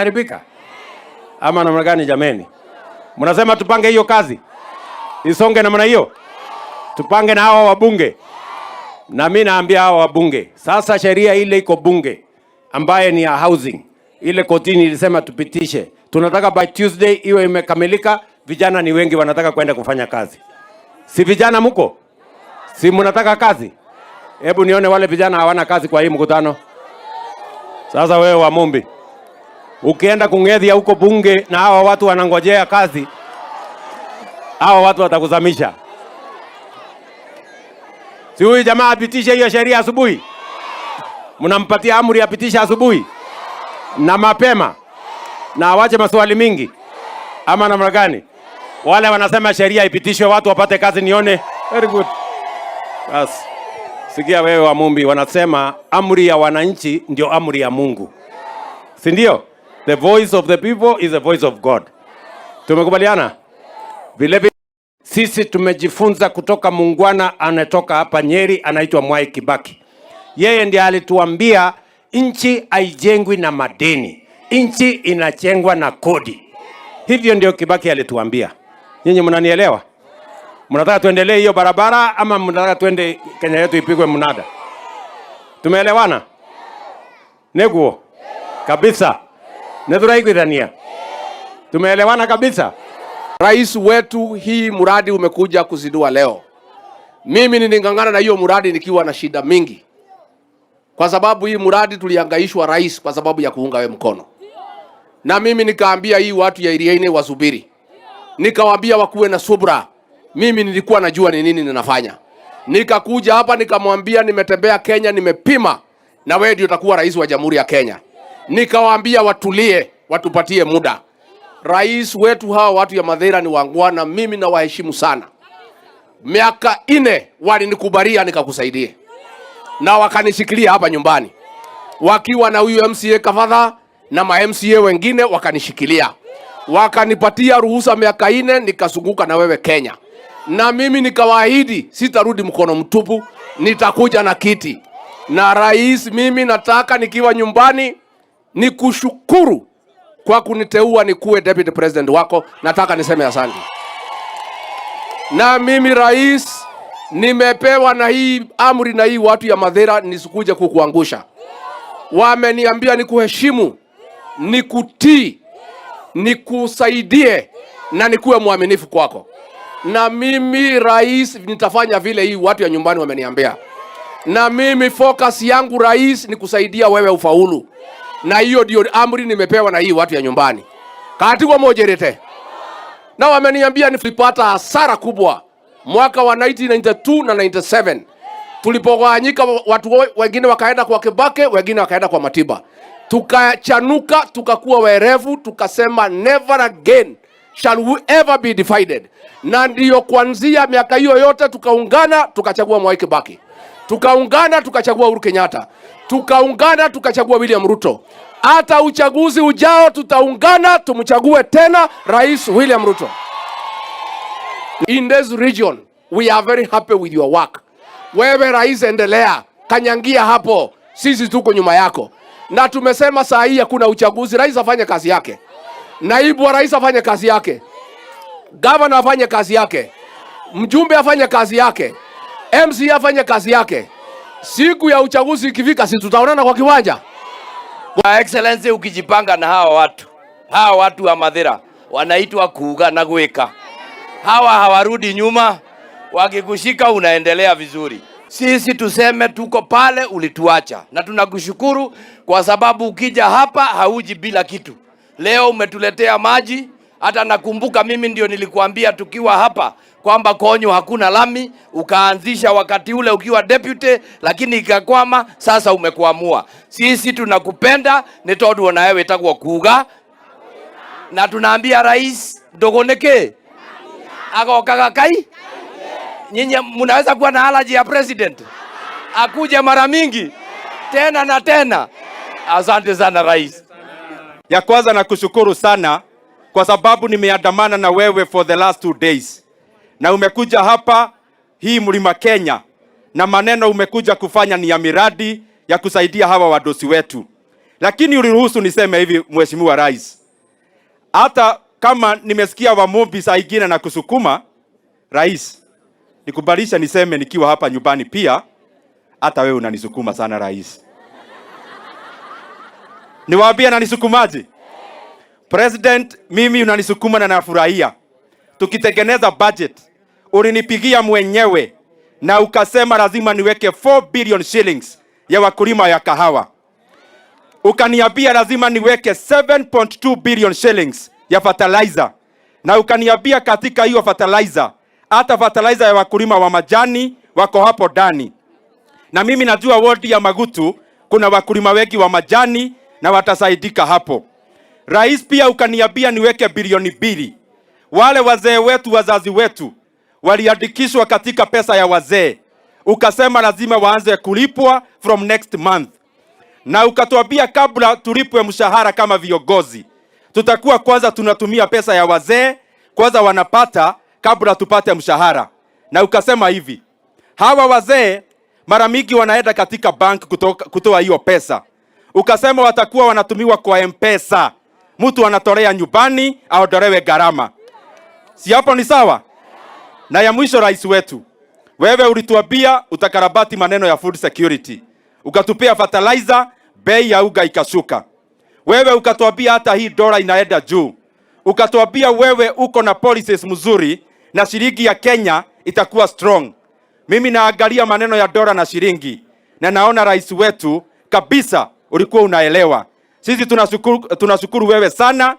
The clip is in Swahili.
Haribika ama namna gani jameni? Mnasema tupange hiyo kazi isonge namna hiyo, tupange na hawa wabunge. Na mi naambia hawa wabunge sasa, sheria ile iko bunge ambaye ni ya housing, ile kotini ilisema tupitishe, tunataka by Tuesday iwe imekamilika. Vijana ni wengi wanataka kwenda kufanya kazi, si vijana muko? Si mnataka kazi? Hebu nione wale vijana hawana kazi kwa hii mkutano. Sasa wewe Wamumbi, ukienda kung'ethia huko bunge na hawa watu wanangojea kazi, hawa watu watakuzamisha. Si huyu jamaa apitishe hiyo sheria asubuhi? Mnampatia amri apitishe asubuhi na mapema na awache maswali mingi, ama namna gani? Wale wanasema sheria ipitishwe watu wapate kazi, nione. Very good. Bas. Sikia wewe Wamumbi, wanasema amri ya wananchi ndio amri ya Mungu, si ndio? The voice of the people is the voice of God. Tumekubaliana? Vile vile sisi tumejifunza kutoka muungwana anatoka hapa Nyeri, anaitwa Mwai Kibaki. Yeye ndiye alituambia nchi haijengwi na madeni, nchi inajengwa na kodi. Hivyo ndio Kibaki alituambia. Nyinyi mnanielewa? Mnataka tuendelee hiyo barabara ama mnataka tuende Kenya yetu ipigwe mnada? Tumeelewana? Neguo kabisa, nĩtũraiguithania. Tumeelewana kabisa. Rais wetu, hii mradi umekuja kuzindua leo. Mimi niling'ang'ana na hiyo mradi nikiwa na shida mingi, kwa sababu hii mradi tulihangaishwa rais, kwa sababu ya kuunga we mkono, na mimi nikaambia hii watu ya Iriaini wasubiri, nikawaambia wakuwe na subra. Mimi nilikuwa najua ni nini ninafanya. Nikakuja hapa nikamwambia, nimetembea Kenya, nimepima, na wewe ndio utakuwa rais wa Jamhuri ya Kenya. Nikawaambia watulie, watupatie muda. Rais wetu, hawa watu ya Mathira ni waungwana, mimi nawaheshimu sana. Miaka 4 walinikubalia nikakusaidie, na wakanishikilia hapa nyumbani wakiwa na huyu MCA Kavadha na ma MCA wengine wakanishikilia, wakanipatia ruhusa miaka 4, nikazunguka na wewe Kenya, na mimi nikawaahidi sitarudi mkono mtupu, nitakuja na kiti. Na rais, mimi nataka nikiwa nyumbani nikushukuru kwa kuniteua nikuwe deputy president wako. Nataka niseme asante. Na mimi rais, nimepewa na hii amri na hii watu ya Mathira nisikuje kukuangusha. Wameniambia nikuheshimu, nikutii, nikusaidie na nikuwe mwaminifu kwako. Na mimi rais, nitafanya vile hii watu ya nyumbani wameniambia. Na mimi focus yangu rais, ni kusaidia wewe ufaulu, na hiyo ndio amri nimepewa na hii watu ya nyumbani katigwa mojerete na wameniambia nilipata hasara kubwa mwaka wa 1992 na 97 tulipogawanyika, watu wengine wakaenda kwa Kibaki, wengine wakaenda kwa Matiba. Tukachanuka, tukakuwa werevu, tukasema never again shall we ever be divided. Na ndiyo kuanzia miaka hiyo yote tukaungana, tukachagua Mwai Kibaki, tukaungana, tukachagua Uhuru Kenyatta, tukaungana, tukachagua William Ruto. Hata uchaguzi ujao tutaungana, tumchague tena Rais William Ruto. In this region we are very happy with your work. Wewe rais, endelea kanyangia hapo, sisi tuko nyuma yako, na tumesema saa hii hakuna uchaguzi. Rais afanye kazi yake, naibu wa rais afanye kazi yake, gavana afanye kazi yake, mjumbe afanye kazi yake, MC afanye kazi yake. Siku ya uchaguzi ikifika, si tutaonana kwa kiwanja? Your Excellency, ukijipanga na hawa watu wa Mathira wanaitwa kuuga na gwika. Hawa hawarudi nyuma, wakikushika unaendelea vizuri. Sisi tuseme tuko pale ulituacha, na tunakushukuru kwa sababu ukija hapa hauji bila kitu. Leo umetuletea maji. Hata nakumbuka mimi ndio nilikuambia tukiwa hapa kwamba Konyo hakuna lami, ukaanzisha wakati ule ukiwa deputy, lakini ikakwama. Sasa umekuamua. Sisi tunakupenda ni tondu onawe witagwo kuga, na tunaambia rais nduguniki agokaga kai. Nyinyi mnaweza kuwa na allergy ya president akuje mara mingi tena na tena. Asante sana rais. Ya kwanza nakushukuru sana kwa sababu nimeandamana na wewe for the last 2 days, na umekuja hapa hii Mlima Kenya na maneno umekuja kufanya ni ya miradi ya kusaidia hawa wadosi wetu. Lakini uliruhusu niseme hivi, Mheshimiwa Rais, hata kama nimesikia Wamumbi saa ingine na kusukuma, Rais, nikubalisha niseme nikiwa hapa nyumbani pia, hata wewe unanisukuma sana, Rais. Niwaambie nanisukumaje? President, mimi unanisukuma na nafurahia. Tukitengeneza budget, ulinipigia mwenyewe na ukasema lazima niweke 4 billion shillings ya wakulima ya kahawa. Ukaniambia lazima niweke 7.2 billion shillings ya fertilizer, na ukaniambia katika hiyo fertilizer hata fertilizer ya wakulima wa majani wako hapo ndani. Na mimi najua wodi ya Magutu kuna wakulima wengi wa majani na watasaidika hapo. Rais, pia ukaniambia niweke bilioni 2. Wale wazee wetu, wazazi wetu waliandikishwa katika pesa ya wazee, ukasema lazima waanze kulipwa from next month, na ukatuambia kabla tulipwe mshahara kama viongozi, tutakuwa kwanza tunatumia pesa ya wazee kwanza wanapata kabla tupate mshahara. Na ukasema hivi, hawa wazee mara mingi wanaenda katika bank kutoa hiyo pesa. Ukasema watakuwa wanatumiwa kwa M-Pesa, mtu anatolea nyumbani aondolewe gharama. Si hapo ni sawa? Na ya mwisho, rais wetu, wewe ulituambia utakarabati maneno ya food security, ukatupea fertilizer, bei ya unga ikashuka. Wewe ukatuambia hata hii dola inaenda juu, ukatuambia wewe uko na policies mzuri na shilingi ya Kenya itakuwa strong. Mimi naangalia maneno ya dola na shilingi na naona rais wetu kabisa ulikuwa unaelewa. Sisi tunashukuru, tunashukuru wewe sana.